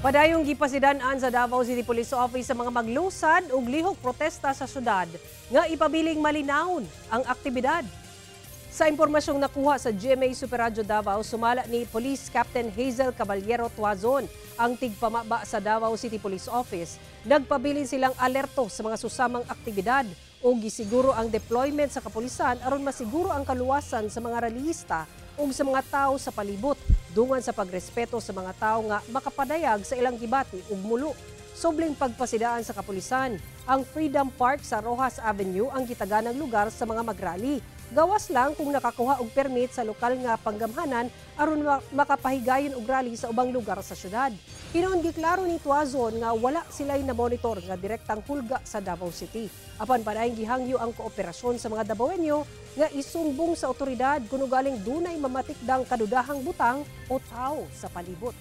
Padayong gipasidan-an sa Davao City Police Office sa mga maglusad og lihok protesta sa syudad nga ipabiling malinawon ang aktibidad. Sa impormasyong nakuha sa GMA Super Radyo Davao, sumala ni Police Captain Hazel Caballero Tuazon ang tigpamaba sa Davao City Police Office. Nagpabilin silang alerto sa mga susamang aktibidad o gisiguro ang deployment sa kapulisan aron masiguro ang kaluwasan sa mga rallyista ug sa mga tao sa palibot dungan sa pagrespeto sa mga tao nga makapadayag sa ilang gibati ug mulo. Sobling pagpasidaan sa kapulisan, ang Freedom Park sa Roxas Avenue ang gitaganang lugar sa mga magrally. Gawas lang kung nakakuha og permit sa lokal nga panggamhanan aron makapahigayon og rally sa ubang lugar sa syudad. Hinuon giklaro ni Tuazon nga wala sila'y na-monitor nga direktang hulga sa Davao City. Apan padayong gihangyo ang kooperasyon sa mga Dabawenyo nga isumbong sa otoridad kung ugaling dunay mamatikdang kadudahang butang o tao sa palibot.